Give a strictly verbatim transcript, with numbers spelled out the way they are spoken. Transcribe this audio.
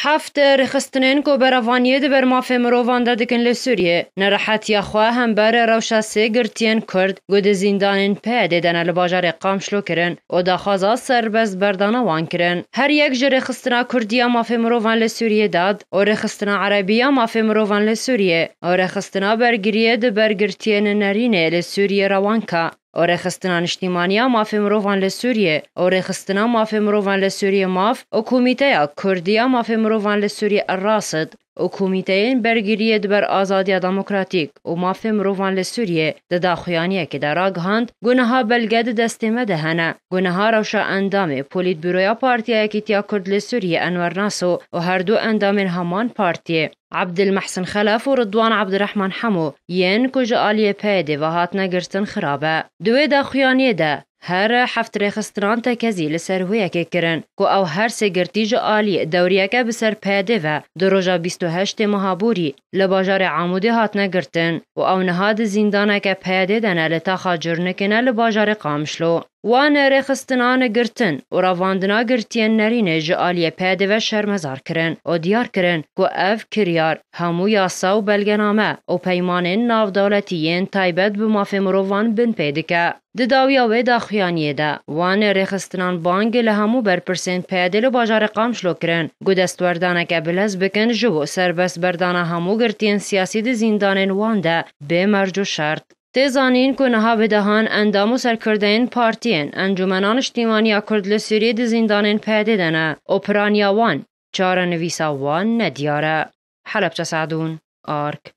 Heft rêxistinên ku berevaniyê di ber mafê mirovan de dikin li Sûriyê, nerehetiya xwe hember rewşa sê girtiyên Kurd ku di zîndanên P Y D'ê de ne li bajarê Qamşlo kirin û daxwaza serbest berdana wan kirin. Her yek ji rêxistina Kurdî ya mafê mirovan li Sûriyê dad û rêxistina Erebî ya mafê mirovan li Sûriyê û rêxistina bergiriyê di ber girtiyên nerînê li Sûriyê rewanka û rêxistina niştîmaniya mafê mirovan li Sûriyê û rêxistina mafê mirovan li Sûriyê maf û komîteya Kurdî ya mafê mirovan li Sûriyê Rasid û komîteyên bergiriyê di ber azadiya demokratîk û mafê mirovan li Sûriyê di daxuyaniyekê de ragihand ku niha belge di destê me de hene ku niha rewşa endamê Polîtbûroya Partiya Yekîtiya Kurd li Sûriyê Enwer Naso û herdu endamên heman partiyê Abdil Mehsin Xelef û Ridwan Abdirehman Hemo yên ku ji aliyê P Y D'ê ve hatine girtin xirab e. Di wê daxuyaniyê de her heft rêxistinan tekezî li ser wê yekê kirin ku ew her sê girtî ji alî dewriyeke bi ser P Y D'ê ve di roja bîst û heştê meha borî li bajarê Amûdê hatine girtin û ew niha di zîndaneke P Y D'ê de ne li taxa Curnikê ne li bajarê Qamişlo. Wan rêxistinan girtin û revandina girtiyên nerînê ji aliyê P Y D'ê ve şermezar kirin û diyar kirin ku ev kiryar hemû yasa û belgename û peymanên navdewletî yên taybet bi mafê mirovan binpê dike. Di dawiya wê daxuyaniyê de, wan rêxistinan bang li hemû berpirsên P Y D'ê li bajarê Qamişlo kirin ku destwerdaneke bilez bikin ji bo serbest berdana hemû girtiyên siyasî di zîndanên wan de bê merc û şert. Tê zanîn ku niha bi dehan endam û serkirdeyên partiyên Encûmena Niştîmaniya Kurd li Sûriyê di zîndanên P Y D'ê de ne û piraniya wan, çarenivîsa wan nediyar e. Helebçe Sadûn, Ark.